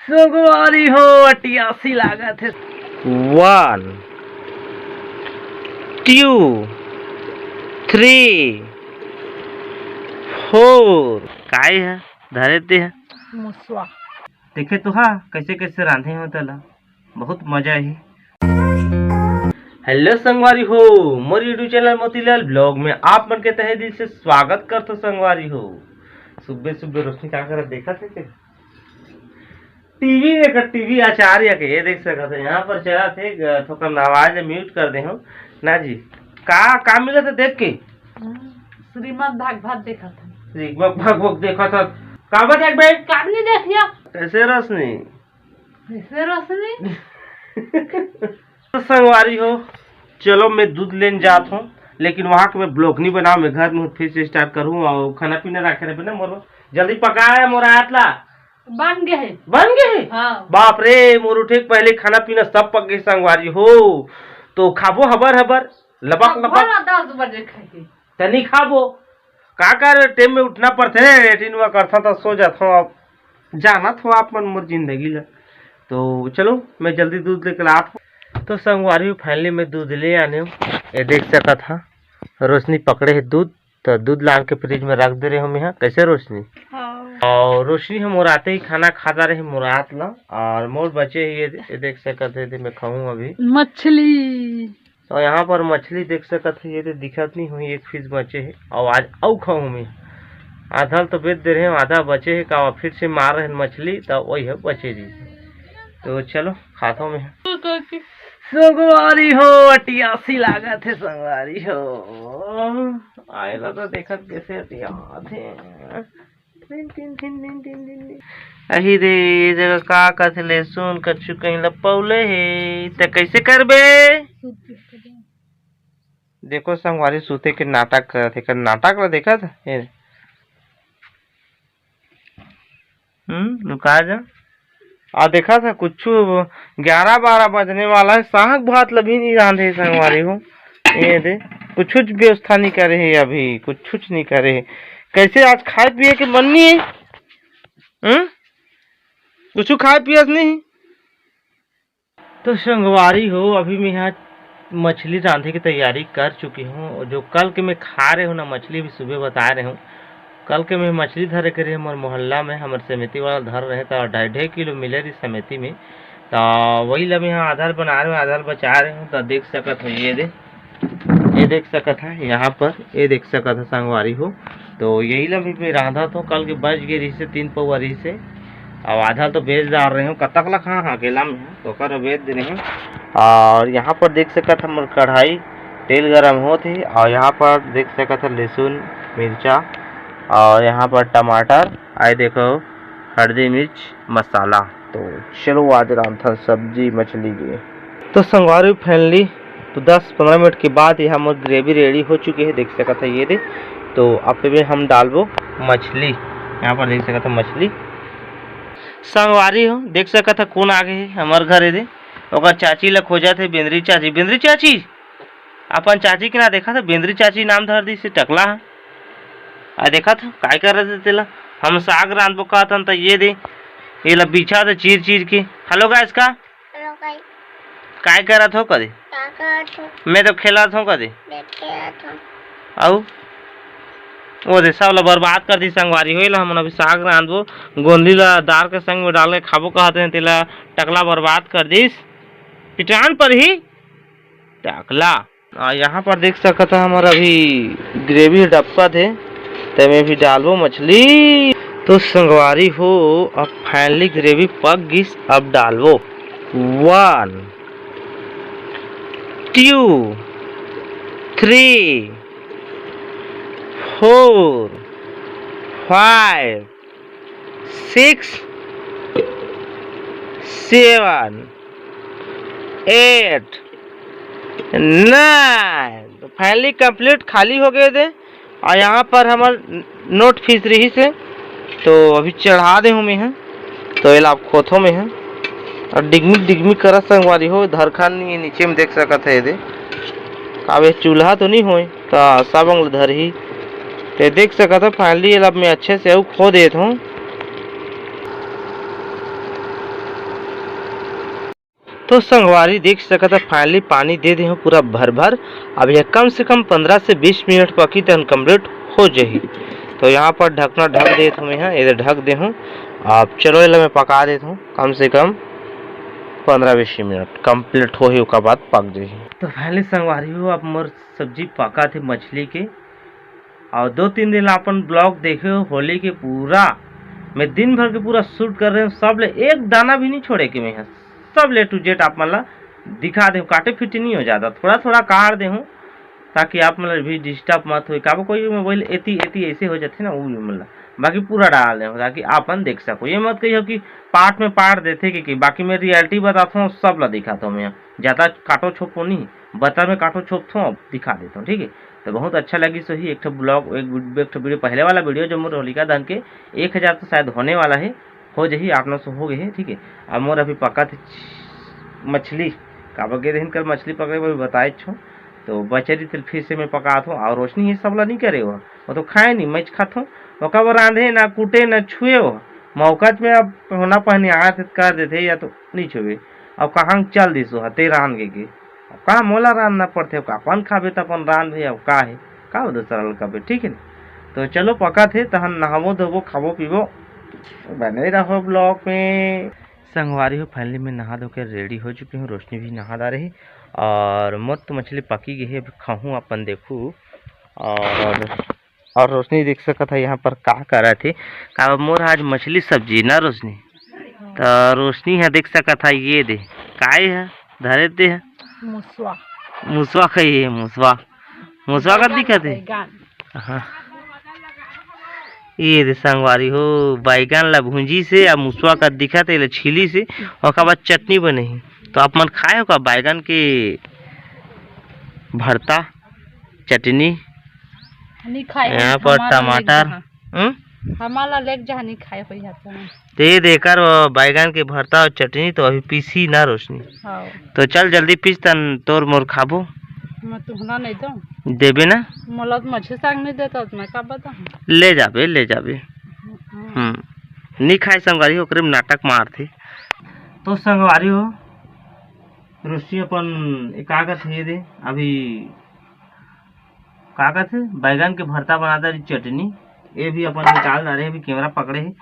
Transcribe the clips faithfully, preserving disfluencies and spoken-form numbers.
संगवारी हो, अटियासी लागत हे। One, two, three, four। काय हे? धरे ते हे। मुसवा। देखे तो हा, कैसे कैसे रांधे हो तला। बहुत मजा ही। हेलो संगवारी हो, मोर YouTube चैनल मोतीलाल ब्लॉग में आप मन के तहे दिल से स्वागत करथो संगवारी हो। सुबह सुबह रोशनी का करत देखत हे के? टीवी देखत, टीवी आचार्य के, ये देख सकत हे। यहाँ पर चलत हे, ग-, थोकन आवाज म्यूट कर दे हूँ ना जी। का, का मिलत हे देख के? हम्म, श्रीमद् भागवत देखत हे। श्रीमद् भागवत देखत हे। का बा देख बे? का नहीं देखिया? कैसे रोशनी? कैसे रोशनी? तो संगवारी हो, चलो मैं दूध लेन जात हूँ, लेकिन वहाँ के मैं ब्लॉग नहीं बनाऊँ, मैं घर में फिर से स्टार्ट करूँ और खाना पीना रखे रहे ना मोर, जल्दी पकाए मोर आयत ला। बन गए है। बन गए है? हाँ। बाप रे, मोर उठे के पहले खाना पीना सब पक गए संगवारी हो, तो खाबो हबर हबर, लबक लबक। दस बजे खाएगी। तनी खाबो। का कर, टाइम में उठना पड़थे रे, लेटिन वा करथन त सो जाथन। अब जानत हो आप मन मोर जिंदगी ला। तो चलो, मैं जल्दी दूध लेके लात हूँ। तो संगवारी हो, फाइनली मैं दूध ले आने हूँ। ये देख सकत हा, रोशनी पकड़े हे दूध, तो दूध लान के फ्रिज में रख दे रहे हूँ मैं। हाँ, कैसे रोशनी? हाँ। और रोशनी हम मोर आते ही खाना खाता रहे मोर आत ला, और मोर बचे ही ये, ये देख सकत हे, ये मैं खाऊँ अभी। मछली। और यहाँ पर मछली देख सकत हे, ये दे दिखत नहीं हुई, एक पीस बचे हे। और आज अउ खाऊं मैं, आधा ल तो बेच दे रहे हो, आधा बचे हे, का फिर से मार रहे हैं मछली, तो वही है बचे जी। तो चलो, खाता हूँ मैं। संगवारी हो, अटियासी लागत हे संगवारी हो। आएला तो देखत कैसे अटियात हे। Tin, tin, tin, tin, tin, tin, tin. अही दे, ये जगह का कथे, लहसुन कच्चू कहीं ल पौले हे, त कैसे करबे? देखो संगवारी, सूते के नाटक करत हे, कर नाटक ल देखत हे। हम्म, लुका जा। आ देखा था कुछ ग्यारह बारह बजने वाला है, साग भात ल भी नहीं रांधे संगवारी हो। ये दे, कुछ व्यवस्था नहीं करे है अभी, कुछ नहीं करे है। कैसे आज खाए पिए के मन नहीं है? हम्म, कुछ खाए पिए नहीं। तो संगवारी हो, अभी मैं यहाँ मछली रांधे की तैयारी कर चुकी हूँ। और जो कल के मैं खा रहे हूँ ना मछली, भी सुबह बता रहे हूँ, कल के मैं मछली धरे करे हमर मोहल्ला में, हमर समिति वाला धर रहे, तो ढाई ढाई किलो मिले रही समिति में। तो वही ला मैं यहाँ आधा ल बना रहे हूँ, आधा ल बचा रहे हूँ। तो देख सकत हो, ये दे, ये देख सकत है यहाँ पर, ये देख सकत है संगवारी हो। तो यही ला भी मैं रांधा तो कल के बच गए रही से तीन पौवा रही से। अब आधा तो बेच डाल रहे हूँ, कतक ला खा, हाँ, अकेला में है, तो ओकर बेच दे रहे हूँ। और यहाँ पर देख सकत है हमर कढ़ाई, तेल गरम होत हे। और यहाँ पर देख सकत है लहसुन, मिर्चा, और यहाँ पर टमाटर, आए देखो, हल्दी, मिर्च, मसाला। तो चलो आज रांधथन सब्जी मछली के। तो संगवारी, फाइनली तो दस पंद्रह मिनट के बाद यहाँ मोर ग्रेवी रेडी हो चुके हे, देख सकत है ये दे। तो अब में हम डालबो मछली, यहाँ पर देख सकत है मछली। संगवारी हो, देख सकत है कौन आ गए हे हमर घर, ये दे ओकर चाची ला खोजत हे, बेंदरी चाची, बेंदरी चाची। अपन चाची के ना देखा था, बेंदरी चाची नाम धर दी से टकला है। आ देखा था काय कर रहे थे तेला, हम साग रांधबो कहत हन त ये दे, ये ला बिछा दे चीर चीर के। हेलो गाइस का? हेलो गाइस। काय करत हो कदे? का करत हो? मैं तो खेलत हूँ कदे। मैं खेलत हूँ। आऊ? वो दे सब ला बर्बाद कर दी संगवारी हो। ये ला हमन अभी साग रांधबो, गोंदली ला दार के संग में डाल के खाबो कहत हन, तेला टकला बर्बाद कर दिस। पिटान पर ही टाकला। आ, यहाँ पर देख सकत है हमर अभी ग्रेवी डबकत हे, तेमे भी डालबो मछली। तो संगवारी हो, अब फाइनली ग्रेवी पक गिस, अब डालबो। One, two, three, four, five, six, seven, eight, nine। तो फाइनली कंप्लीट खाली हो गए थे। और यहाँ पर हमर नोट फीस रही से, तो अभी चढ़ा दे हूँ मैं, तो एला आप खोथो में है। और डिगमिग डिगमिग करत संगवारी हो, धरखान नहीं है, नीचे में देख सकत है ये दे। कावे चूल्हा तो नहीं होए, त सब अंग ल धरही। ते देख सकत हो, फाइनली एला अब मैं अच्छे से अउ खो देत हूँ। तो संगवारी देख सकत ह, finally पानी दे दे हूँ पूरा भर भर। अब यह कम से कम पंद्रह से बीस मिनट पकी, तहन complete हो जाही। तो यहाँ पर ढकना ढक देत हूँ मैं, ये ढक दे हूँ। अब चलो, एला मैं पका देत हूँ कम से कम पंद्रह बीस मिनट, complete होही, ओकर बाद पक जाही। तो finally संगवारी हो, अब मोर सब्जी पका थे मछली के, और दो तीन दिन ला अपन vlog देखे हो होली के पूरा, मैं दिन भर के पूरा shoot कर रहे हूँ, सब ले एक दाना भी नहीं छोड़े के मैं ह, सब ले to z आप मन ला दिखा दे हूँ। काटे फिटे नहीं हो जाता, थोड़ा थोड़ा काट दे हूँ, ताकि आप मन ला भी disturb मत होए। काबर कोई mobile एती एती ऐसे हो जाथे ना, वो भी मन ला, बाकी पूरा डाल दे हूँ ताकि आप मन देख सको। ये मत कहियो कि part में part देथे कि, कि बाकी मैं reality बताता हूँ, सब ला दिखाता हूँ मैं। ज़्यादा काटो छोपो नहीं, बता मैं काटो छोपता हूँ, अब दिखा देता हूँ, ठीक है। तो बहुत अच्छा लगी सो ही एक ठो vlog, एक वी-, एक ठो video, पहले वाला video जो मोर होलिका दहन के एक हज़ार तो शायद होने वाला है, हो जाही, आठ नौ सौ हो गए है, ठीक है। अब मोर अभी पका थे मछली, काबर गे रहिन कल मछली पकड़े, वो भी बताए छो। तो बचे रही, फिर से मैं पकात हूँ, और रोशनी ये सब ला नहीं करे हो, वो तो खाए नहीं, मैं खात हूँ। ओकर बर रांधे ना, कूटे ना, छुए हो, मौका में अब होना पहनी आए थे कर देते, या तो नहीं छुए। अब कहाँ चल दिस हो, ते रांध के, के। अब का मोला रांधना पड़थे, अब अपन खाबे त अपन रांधबे, अब का है, का हो दूसरा ल कबे, ठीक है ना? तो चलो पका थे, तहन नहाबो धोबो, खाबो पीबो, बने रहो vlog में। संगवारी हो, finally मैं नहा धो के ready हो चुके हूँ, रोशनी भी नहा डारे है, और मोर तो मछली पकी गई है, अब खाहूँ अपन देखू। और, और रोशनी देख सकत है यहाँ पर का करत है, का मोर आज मछली सब्जी ना रोशनी, तो रोशनी है देख सकत है, ये दे, काय है, धरे दे है, मुसवा। मुसवा खाई है, मुसवा, मुसवा का दिखत है। बैगन। हाँ, ये दे संगवारी हो, बैगन ला भूंजी से, अब मुसवा का दिखत है, एला छीली से, ओकर बाद चटनी बनही। तो आप मन खाए हो का बैगन के भरता, चटनी? नहीं खाए, यहाँ पर हमारा टमाटर, लेके जहाँ। हम्म? हमारा लेके जहाँ नहीं खाए हो यहाँ पे। ते देकर वो बैगन के भरता और चटनी तो अभी पीसी ना रोशनी। हाँ। तो चल जल्दी पीस, तन तोर मोर खाबो। मैं तुहना नहीं दूँ। देबे ना? मोला तो मछली साग नहीं देता, तो मैं का बताऊँ? ले जाबे, ले जाबे। हम्म। हम्म। नहीं खाए संगवारी, ओकरे में नाटक मारथे। तो संगवारी हो, रोशनी अपन ए का कथे दे, अभी का कथे, बैगन के भरता बनाता रही, चटनी, ये भी अपन निकाल डारे, अभी camera पकड़े है।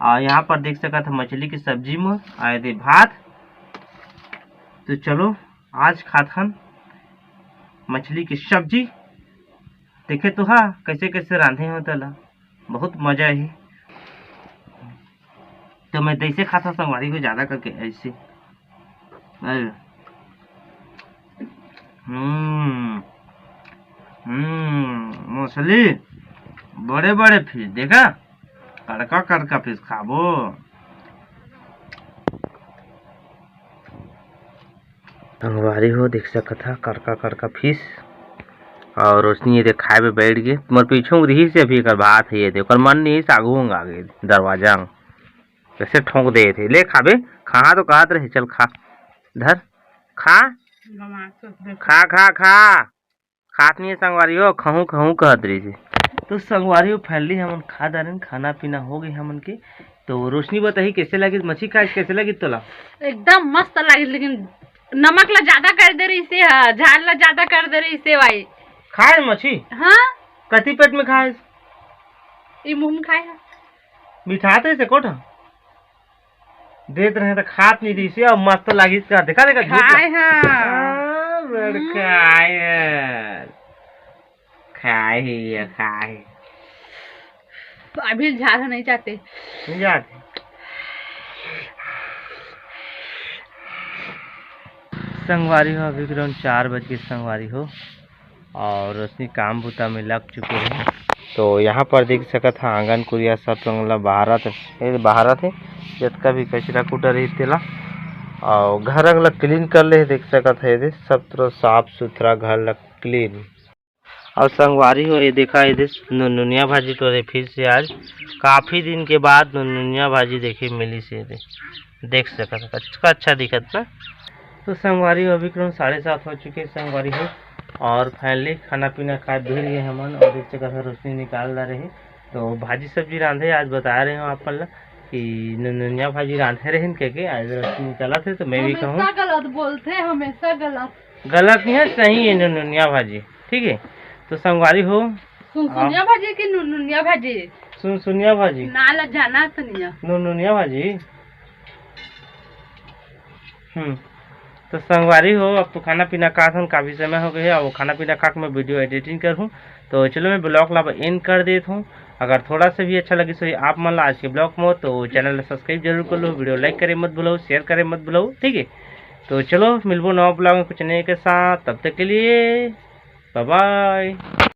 और यहाँ पर देख सकत है मछली की सब्जी में आए दे भात। तो चलो आज खात हन मछली की सब्जी, देखे तो हा कैसे कैसे रांधे हो तला, बहुत मजा ही। तो मैं जैसे खाता संगवारी को ज़्यादा करके ऐसे। अरे। हम्म। हम्म, मछली। बड़े बड़े fish, देखा? कड़का कड़का fish खाबो। संगवारी हो, देख सकत हा, कड़का कड़का fish। और रोशनी ये दे खाए बर बैठ गे। मोर पीछू में रिहिस हे, अभी एकर बात हे, ये दे, ओकर मन नहीं, आगू में आ गे दरवाजा में। कैसे ठोंक दे थे, "ले खाबे, खा तो कहत रहे, चल खा, धर, खा, खा, खा, खा।" खात नहीं है संगवारी हो, खहूँ खहूँ कहत रही थी। तो संगवारी हो, finally हमन खा डारेन, खाना पीना हो गए हमन के। तो रोशनी बताही कैसे लगी मछली खाए, कैसे लगी तोला? एकदम मस्त लगी, लेकिन नमक ला ज्यादा कर दे रही से, हाँ, झाल ला ज्यादा कर दे रही से भाई। खाए मछली? हाँ। कति पेट में खाए? ई मुंह में खाए है। मिठाते से कोठा देत रहे तो खात नहीं रही से, और मस्त लागिस का, देखा, देखा, झूठ खाए ला। हाँ। हाँ, बड़ हम्म। खाए है। खाए ही है, खाए। अभी झाल नहीं जाते। नहीं जाते। संगवारी हो, अभी ground चार बज के संगवारी हो। और रोशनी काम बुता में लग चुके हैं। तो यहाँ पर देख सकत हा, आंगन कुरिया सब रंग ला बहारत, ए, बहारत है। जतका भी कचरा कुटा रही तेला, और घर रंग ला clean कर ले, देख सकत है, ये सब तरह साफ सुथरा घर ला clean। और संगवारी हो, ये देखा, ये दे नुनमुनिया भाजी टोरे फिर से आज, काफ़ी दिन के बाद नुनमुनिया भाजी देखे मिली से, ये दे, देख सकत हा, अच्छा, अच्छा दिखत ना। तो संगवारी हो, अभी करीब साढ़े सात हो चुके हैं संगवारी हो, और finally खाना पीना खाए बैठ गए हमन, और एक जगह से रोशनी निकाल ला रहे। तो भाजी सब्जी रांधे आज बता रहे हो आप मन ला, कि नुनुनिया भाजी रांधे रहिन कह के, आज रसोई चलत हे तो मैं भी कहूँ। हमेशा गलत बोलते, हमेशा गलत। गलत नहीं है, सही है नुनुनिया भाजी, ठीक है। तो संगवारी हो, सुनसुनिया भाजी की नुनुनिया भाजी? सुनसुनिया भाजी, ना ला जाना तो नहीं है। नुनुनिया भाजी। हम्म। तो संगवारी हो, अब तो खाना पीना खात हन, काफ़ी समय हो गए है। अब वो खाना पीना खा के मैं वीडियो एडिटिंग करहूँ। तो चलो, मैं ब्लॉग ला एंड कर देत हूँ। अगर थोड़ा सा भी अच्छा लगिस होही आप मन ला आज के ब्लॉग में, तो चैनल ला सब्सक्राइब जरूर कर लो, वीडियो लाइक करे मत भूलो, शेयर करे मत भूलो, ठीक है। तो चलो, मिलबो नवा ब्लॉग में कुछ नए के साथ, तब तक के लिए बाय बाय।